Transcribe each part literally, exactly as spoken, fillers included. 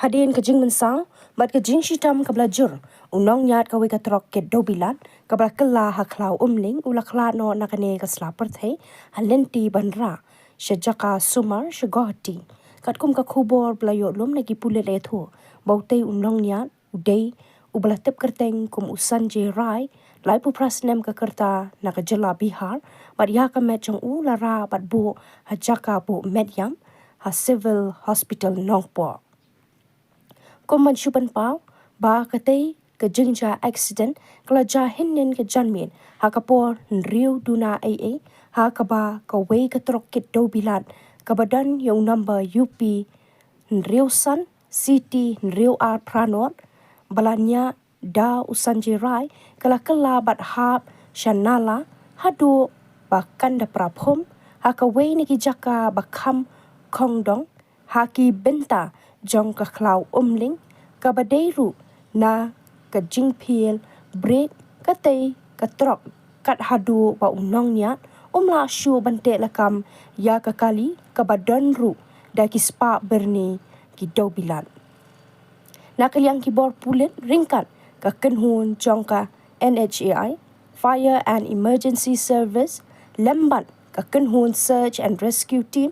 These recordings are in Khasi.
Hadien ka jingmynsaw bad ka jingshitom kaba la jur, u nongñiad kawei ka trok kit dewbilat kaba la kylla ha khlaw Umling u la khlad noh na kane ka sla pyrthei ha lynti ban rah sha jaka sumar sha Guwahati. Katkum ka khubor ba la ïoh lum na ki pulit, la ïathuh ba utei u nongñiad u dei uba la tip kyrteng kum u Sanjay Rai, laiphew phra snem ka rta, na ka jylla Bihar, bad ïa ka met jong u la rah bad buh ha jaka buh met ïam ha Civil Hospital Nongpoh. Kum ban shu pynpaw ba katei ka jingjia accident ka la jia hynnin ka janmiet ha ka por hynriew duna eiei, ha kaba kawei ka trok kit dewbilat kaba don ïa u number U P hynriew san C T hynriew ar phra nod, ba la ñiah da u Sanjay Rai, ka la kylla bad hap sha nala haduh ba kan da pra phum ha kawei na ki jaka ba kham khongdong ha ki bynta jong ka khlaw Umling, kaba dei ruh na ka jingphiel brake katei ka trok, kat haduh ba u nongñiad um lah shuh ban teh lakam ïa ka kali kaba don ruh da ki spah byrni ki dewbilat. Na ka liang ki bor pulit, ryngkat ka kynhun jong ka N H A I, Fire and Emergency Service, lem bad ka kynhun Search and Rescue Team,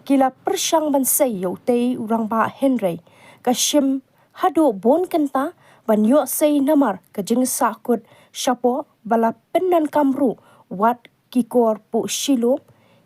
ki la pyrshang ban sei ïa utei u rangbah, hynrei ka shim haduh bun kynta ban ïoh sei namar ka jingsahkut shapoh ba la pyndonkam ruh wat ki kor puh shilum.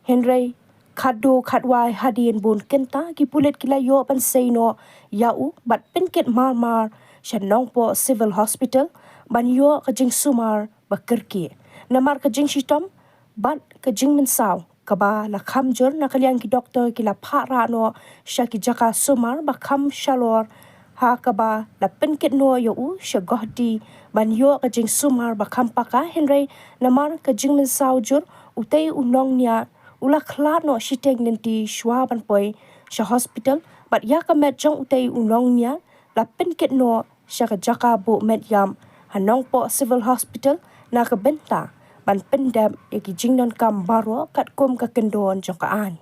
Hynrei khatduh khatwai hadien bun kynta, ki pulit ki la ïoh ban sei noh ïa u bad pynkit marmar sha Nongpoh Civil Hospital ban ïoh ka jingsumar ba kyrkieh. Namar ka jingshitom bad ka jingmynsaw kaba la kham jur, na ka liang ki doktor ki la phah rah noh sha ki jaka sumar ba kham shalor, ha kaba la pynkit noh ïa u sha Guwahati ban ïoh ka jingsumar ba kham paka, hynrei namar ka jingmynsaw jur, utei u nongñiad u la khlad noh shiteng lynti shuwa ban poi sha hospital, bad ïa ka met jong utei u nongñiad la pynkit noh sha ka jaka buh met ïam ha Nongpoh Civil Hospital na ka bynta ban pyndep ïa ki jingdonkam baroh katkum ka kyndon jong ka aiñ.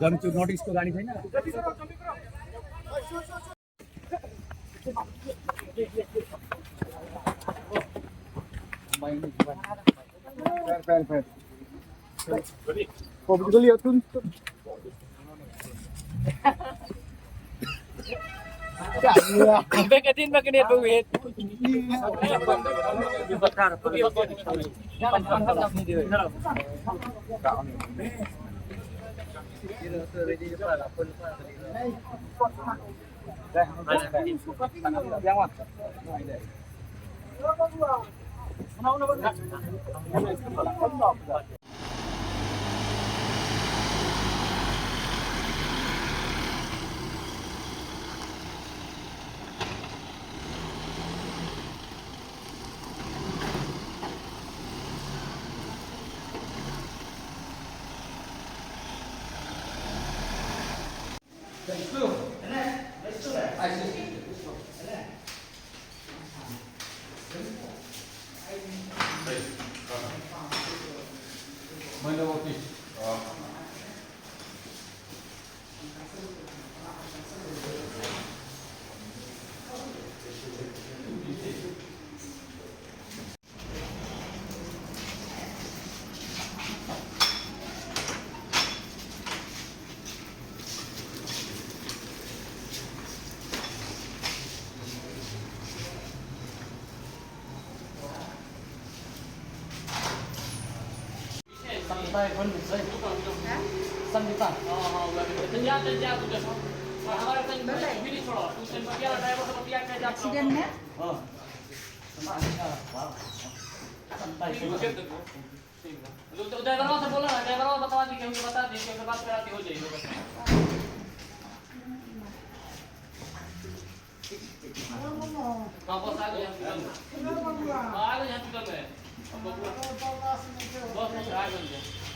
Jam tu notice ko gani thai na. Fair, fair, fair. Ko betul ya tun. Bek adin bek ni duit. Accident na? तो, तो ड्राइवर से बोलो ना, ड्राइवर से बता दीजिए, उनसे बता दीजिए, उनसे बात करा के हो जाएगी। Bos, a ïa, a ïa, a ïa.